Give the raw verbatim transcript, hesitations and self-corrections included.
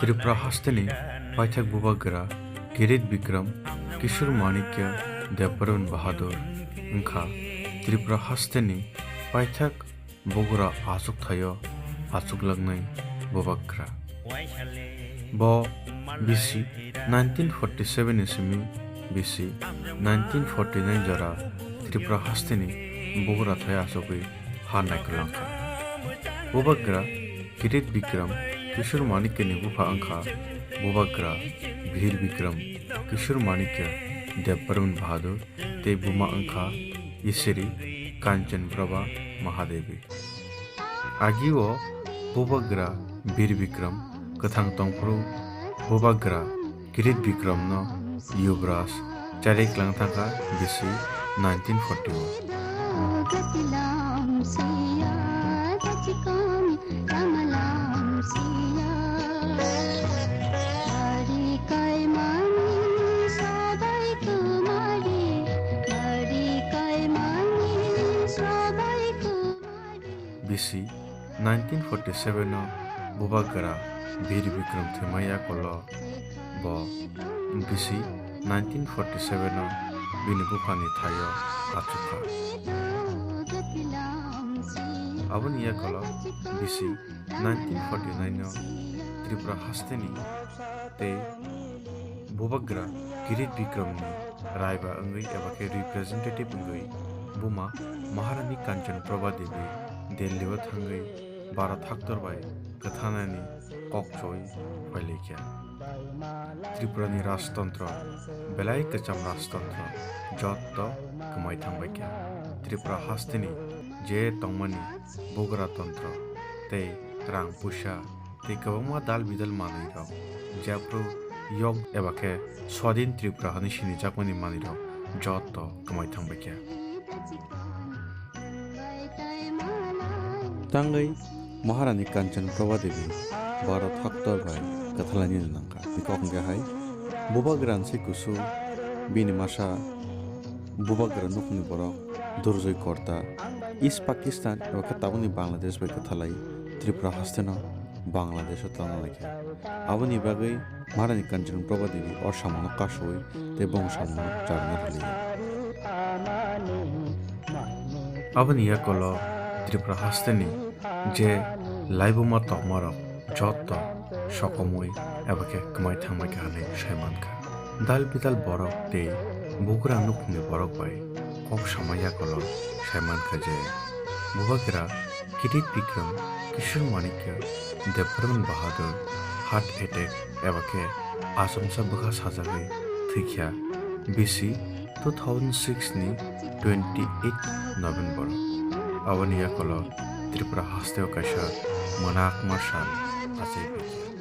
Tripura hasteni paithak bubagra Kirit Bikram Kishore Manikya Debbarman Bahadur wngkha Tripura hasteni paithak bugra achuk thaio achuklaknai bubagra. Bo bisi nineteen forty seven ni simi bisi nineteen forty nine jora Tripura hasteni bugra thai achugwi ha naikolangkha. Bubagra Kirit Bikram Kishore Manikya ni bupha wngkha Bubagra Bir Bikram Kishore Manikya Debbarman Bahadur tei buma wngkha Isiri Kanchan Prabha Mahadevi. Agio Bubagra Bir Bikram kwthang tongphuru Bubagra Kirit Bikramno Yuvraj chari klang thangkha bisi nineteen forty o. Bisi nineteen forty seven o Bubagra Bir Bikram thwimai yakolo bo bisi nineteen forty seven o bini buphani thaio achukha. Aboni yakolo bisi nineteen forty nine o Tripura hasteni tei Bubagra Kirit Bikramni raiba wngwi eba khe representative wngwi buma Maharani Kanchan Prabha Devi Delhi o thangwi Bharat haktor bai kwthanani kok choi phailaikha. Tripurani rajtontro belai kwcham rajtontro jotto kwmai thangbaikha. Tripura hasteni je tongmani bugra tontro tei rang puisa tei kwbangma dal bidal manwirok, jephru yok eba khe Swadhin Tripura hwnwi sinijakmani manwirok jotto kwmai thangbaikha. Tangwi Maharani Kanchan Prabha Devi Bharat haktor bai kwthalanina nangkha. Bini kok hwnkhe hai, Bubagra se kusu, bini masa Bubagra nukhungni borok Durjoy Korta, East Pakistan eba khe tabukni Bangladesh bai kwthalai Tripura hasteno Bangladesh o twlangna laikha. Aboni bagwi Maharani Kanchan Prabha Devi o samungo kasui tei bong samungo charwna rwli. Aboni yakolo Tripura hasteni je laibuma tongmarok jotto sokomwi eba khe kwmai thangbaikha hwnwi sai mankha. Dal bidal borok tei bugra nukhungni borok bai kok sama yakolo sai mankha je Bubagra Kirit Bikram Kishore Manikya Debbarman Bahadur heart attack eba khe achomsa bwkha sajagwi thwikha bisi two thousand six ni twenty eight November. Aboni yakolo Tripura hasteo kaisa mwnakma sal achai phaikha.